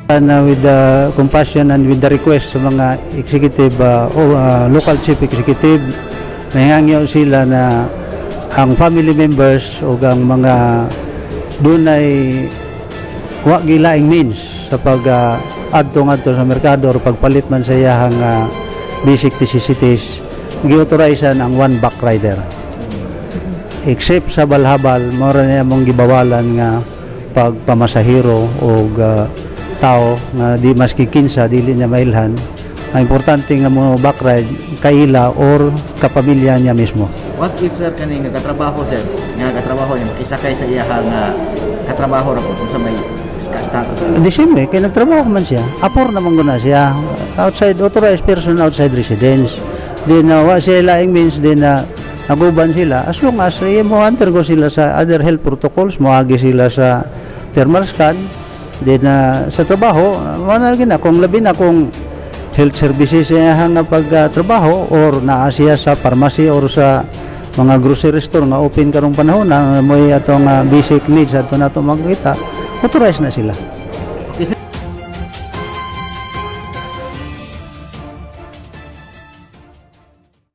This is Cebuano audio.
And with the compassion and with the request sa mga executive o local chief executive, nahingangyo sila na ang family members o ang mga dunay wa gilaing means sa pag adto ngadto sa merkado or pagpalit man sa iyahang basic necessities, gi-authorizean ang one back rider except sa balhabal. Mao ra niya mong gibawalan nga pagpamasahero o tao nga di maski kinsa, dili niya mailhan. Ang importante nga mo back ride kaila or kapamilya niya mismo. What if, sir, kani nga katrabaho, sir, nga katrabaho niya makisakay sa iya nga katrabaho ra po, unsa may ka-status? The same way, kay nagtrabaho man siya. Apor naman guna siya. Outside, authorized person outside residence. Di na wa siya laing means, di na naguban sila. As long as mo undergo sila sa other health protocols, moagi sila sa thermal scan, di na sa trabaho, wala na kung labi na kung health services siya nga pagtrabaho or naa siya sa pharmacy or sa mga grocery store nga open karong panahon na mo'y atong basic needs ato nato makita, authorized na sila.